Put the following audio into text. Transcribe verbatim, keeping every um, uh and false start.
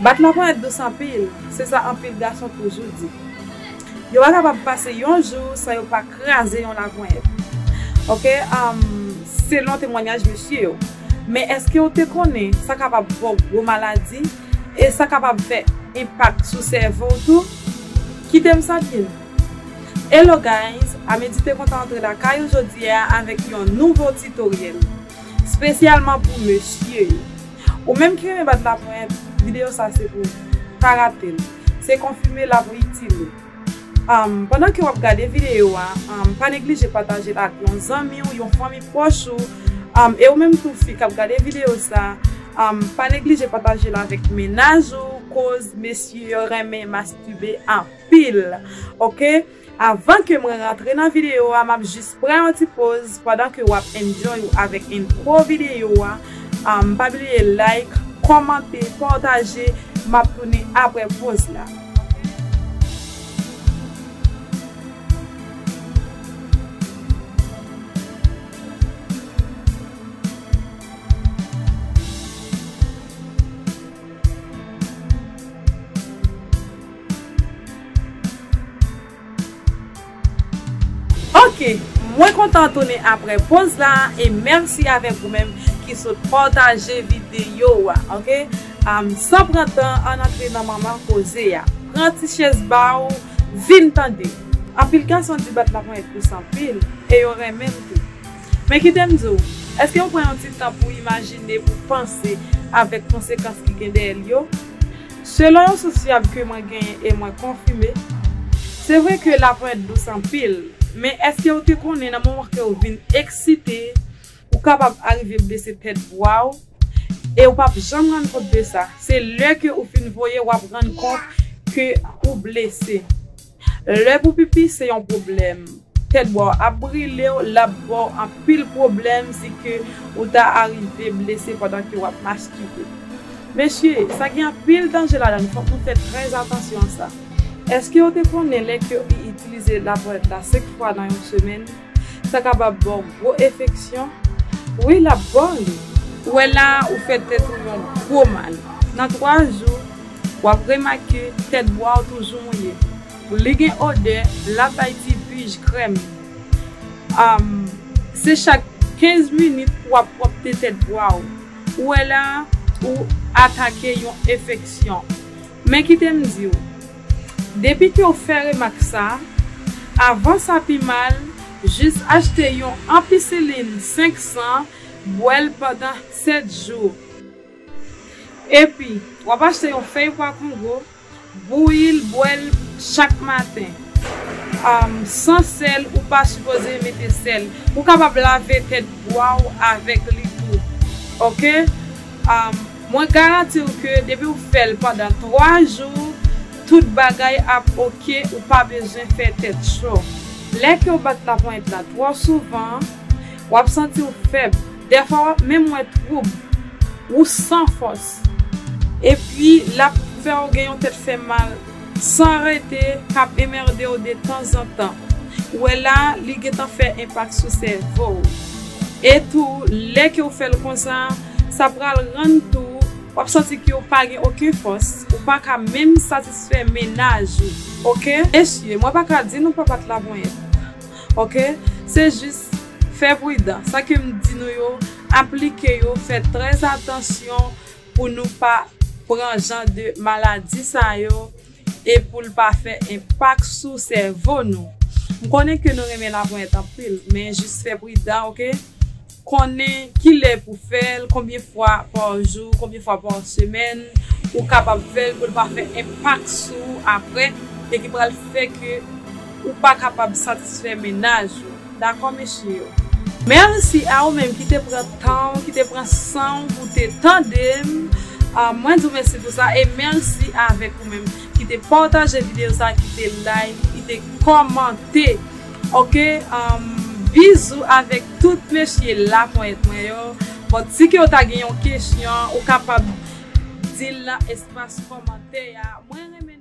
Bat laponyèt dous anpil, se sa anpil gason toujou di. Yo pa kapab pase yon jou san yo pa kraze yon laponyèt. Oke, um, selon temwanyaj mesye yo. Men èske w te konnen sa kapab ba w gwo maladi e sa kapab fè enpak sou sèvo w tou? Kite m sa di n. Hello guys, Amedy te kontan antre lakay ou jodi a avèk yon nouvo titoryèl, espesyalman pou mesye yo. Ou menm ki renmen bat laponyèt, videyo sa se pou ou. Pa rate l. Se konfime l ap itil ou. Um, pandan ke w ap gade videyo a, um, pa neglije pataje l ak yon zanmi w, yon fanmi pwòch ou, um, e ou menm tou fi k ap gade videyo sa, um, pa neglije pataje l avèk mennaj ou, koz mesye yo renmen mastibe anpil. Oke? Avan ke mwen rantre nan videyo a, m ap jis pran yon ti poz pandan ke w ap enjoy ou avèk entwo videyo a. Um, pa bliye like, kòmante, pataje. M ap tounen apre poz la. Oke, mwen kontan tounen apre poz la e mèsi avèk ou menm ki sot pataje videyo a, oke? Am, san pran tan, ann antre nan manman koze a. Pran ti chèz ba w, vin tande. Anpil gason di bat laponyèt dous anpil e yo renmen l tou. Men kite m di w, èske w pran yon ti tan pou w imajine, pou w panse avèk konsekans ki gen dèyè l yo? Selon yon sous fyab ke mwen genyen e mwen konfime, se vre ke laponyèt dous anpil, men èske w te konnen nan moman ke w vin eksite, ou kapab arive blese tèt bwa w e w p ap janm rann kont de sa? Se lè ke ou fin voye w ap rann kont ke ou blese. Lè pou pipi se yon pwoblèm. Tèt bwa w ap brile w, l ap ba w anpil pwoblèm si ke ou ta arive blese pandan ke w ap mastibe. Mesye, sa gen anpil danje ladan l, fòk nou fè trè atansyon a sa. Èske w te konnen lè ke w itilize laponyèt la senk fwa nan yon semèn, sa kapab ba w gwo enfeksyon? Wi, l ap ba w li. Ou wè la, ou fè tèt ou yon gwo mal. Nan twa jou, w ap remake tèt bwa w toujou mouye. Li gen odè, l ap bay ti bij krèm. Am, se chak kenz minit pou w ap pwòpte tèt bwa w. Ou wè la, ou atake yon enfeksyon. Men kite m di w, depi ke w fè remak sa, avan sa pi mal, jis achte yon anpisilin senk san, bwè l pandan sèt jou. Epi, w ap achte yon fèy pwa kongo, bouyi l, bwè l chak maten. Am, san sèl, ou pa sipoze mete sèl. Ou kapab lave tèt bwa w avèk li tou. Oke? Am, mwen garanti w ke depi w fè l pandan twa jou, tout bagay ap oke, ou pa bezwen fè tèt cho. Lè ke w bat laponyèt la twò souvan, w ap santi w fèb. Dèfwa, w ap menm wè twoub. Ou san fòs. Epi, l ap fè w gen yon tèt fè mal san rete, k ap enmède w detanzantan. Ou wè la, li gentan fè enpak sou sèvo w. E tou, lè ke w fè l konsa, sa pral rann tou, w ap santi ke w pa gen okenn fòs, ou pa ka menm satisfè mennaj ou, oke? Mesye, mwen pa ka di nou pa bat laponyèt, oke? Se jis fè pridan. Sa ke m di nou yo, aplike yo, fè trè atansyon pou nou pa pran jan de maladi sa yo e pou l pa fè enpak sou sèvo nou. M konnen ke nou renmen laponyèt anpil, men jis fè pridan, oke? Konnen kilè pou fè l, konbyen fwa pa jou, konbyen fwa pa semèn ou kapab fè l pou l pa fè enpak sou ou apre e ki pral fè ke ou pa kapab satisfè mennaj ou. Dakò, mesye yo? Mèsi a ou menm ki te pran tan w, ki te pran san w pou te tande m. Ah, mwen di w mèsi pou sa e mèsi avèk ou menm ki te pataje videyo sa, ki te like, ki te kòmante. Oke, um, bizou avèk tout mesye laponyèt mwen yo. Bon, si ke w ta gen yon kesyon, ou kapab di l nan espas kòmantè a. Mwen renmen